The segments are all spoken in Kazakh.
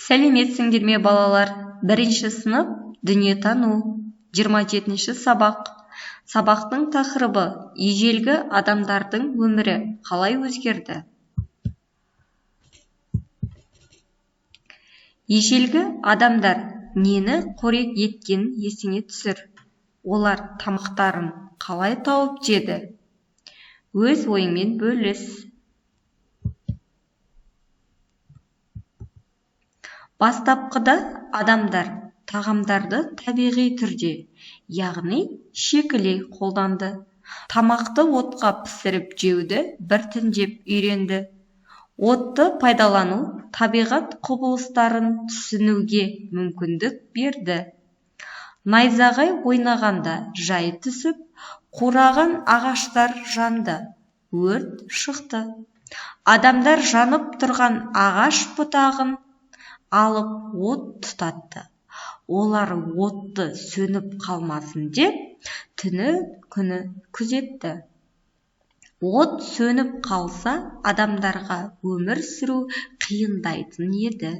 Сәлеметсіңдер ме, балалар! Бірінші сынып, дүниетану, 27-ші сабақ. Сабақтың тақырыбы: ежелгі адамдардың өмірі қалай өзгерді? Ежелгі адамдар нені қорек еткенін есіңе түсір. Олар тамақтарын қалай тауып жеді? Өз ойыңмен бөліс. Бастапқыда адамдар тағамдарды табиғи түрде, яғни шикілей қолданды. Тамақты отқа пісіріп жеуді біртіндеп үйренді. Отты пайдалану табиғат құбылыстарын түсінуге мүмкіндік берді. Найзағай ойнағанда жай түсіп, қураған ағаштар жанды, өрт шықты. Адамдар жанып тұрған ағаш бұтағын алып от тұтатты. Олар отты сөніп қалмасын деп түні күні күзетті. От сөніп қалса, адамдарға өмір сүру қиындайтын еді.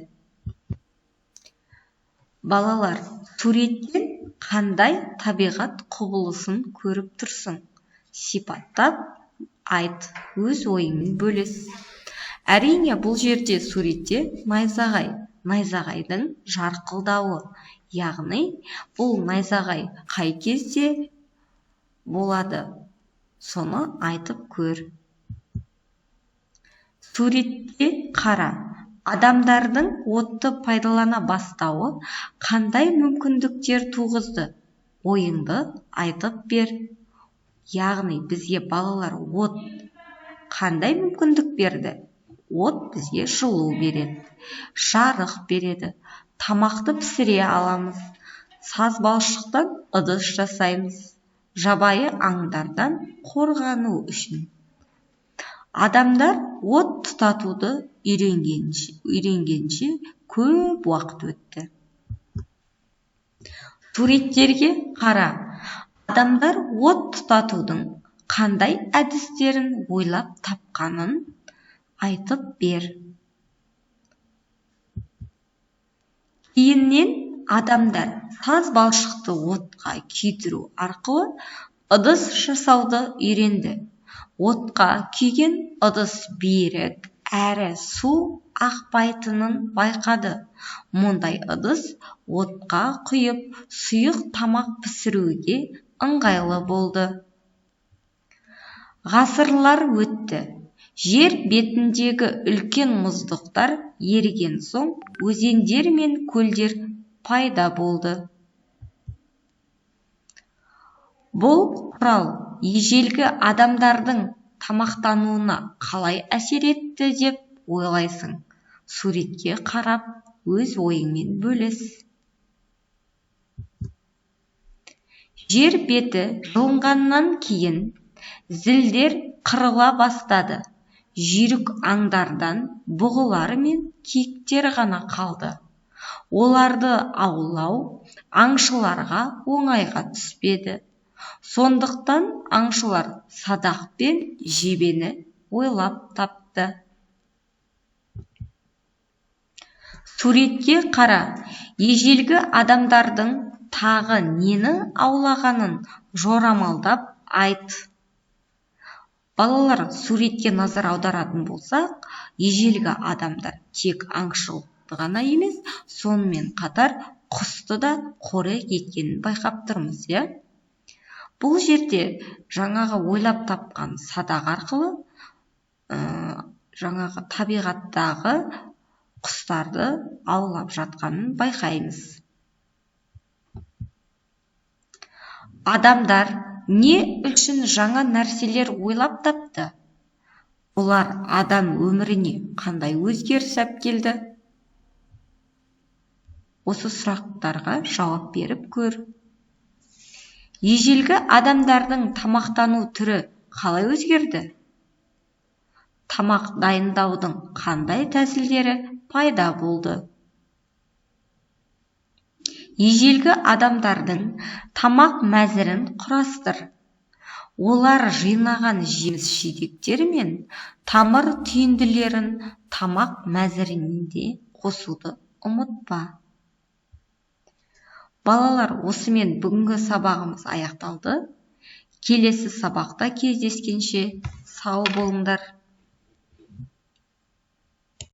Балалар, суреттен қандай табиғат құбылысын көріп тұрсың? Сипаттап айт, өз ойыңмен бөліс. Әрине, бұл жерде суретте найзағай, найзағайдың жарқылдауы, яғни бұл найзағай қай кезде болады, соны айтып көр. Суретке қара, адамдардың отты пайдалана бастауы қандай мүмкіндіктер туғызды? Ойыңды айтып бер. Яғни бізге, балалар, от қандай мүмкіндік берді? От бізге жылу береді, жарық береді, тамақты пісіре аламыз, саз балшықтан ыдыс жасаймыз, жабайы аңдардан қорғану үшін. Адамдар от тұтатуды үйренгенше көп уақыт өтті. Суреттерге қара, адамдар от тұтатудың қандай әдістерін ойлап тапқанын айтып бер. Кейіннен адамдар саз балшықты отқа күйдіру арқылы ыдыс жасауды үйренді. Отқа күйген ыдыс берік әрі су ақпайтынын байқады. Мұндай ыдыс отқа құйып, сұйық тамақ пісіруге ыңғайлы болды. Ғасырлар өтті. Жер бетіндегі үлкен мұздықтар еріген соң өзендер мен көлдер пайда болды. Бұл құрал ежелгі адамдардың тамақтануына қалай әсер етті деп ойлайсың? Суретке қарап, өз ойыңмен бөліс. Жер беті жылынғаннан кейін зілдер қырыла бастады. Жүйрік аңдардан бұғылар мен киіктер ғана қалды. Оларды аулау аңшыларға оңайға түспеді. Сондықтан аңшылар садақ пен жебені ойлап тапты. Суретке қара, ежелгі адамдардың тағы нені аулағанын жорамалдап айт. Балалар, суретке назар аударатын болсақ, ежелгі адамдар тек аңшылықты ғана емес, сонымен қатар құсты да қорек еткенін байқап тұрмыз, иә? Бұл жерде жаңағы ойлап тапқан садақ арқылы жаңағы табиғаттағы құстарды аулап жатқанын байқаймыз. Адамдар не үшін жаңа нәрселер ойлап тапты? Бұлар адам өміріне қандай өзгеріс әкелді? Осы сұрақтарға жауап беріп көр. Ежелгі адамдардың тамақтану түрі қалай өзгерді? Тамақ дайындаудың қандай тәсілдері пайда болды? Ежелгі адамдардың тамақ мәзірін құрастыр. Олар жинаған жеміс-жидектер мен тамыр түйінділерін тамақ мәзірінде қосуды ұмытпа. Балалар, осымен бүгінгі сабағымыз аяқталды. Келесі сабақта кездескенше сау болыңдар.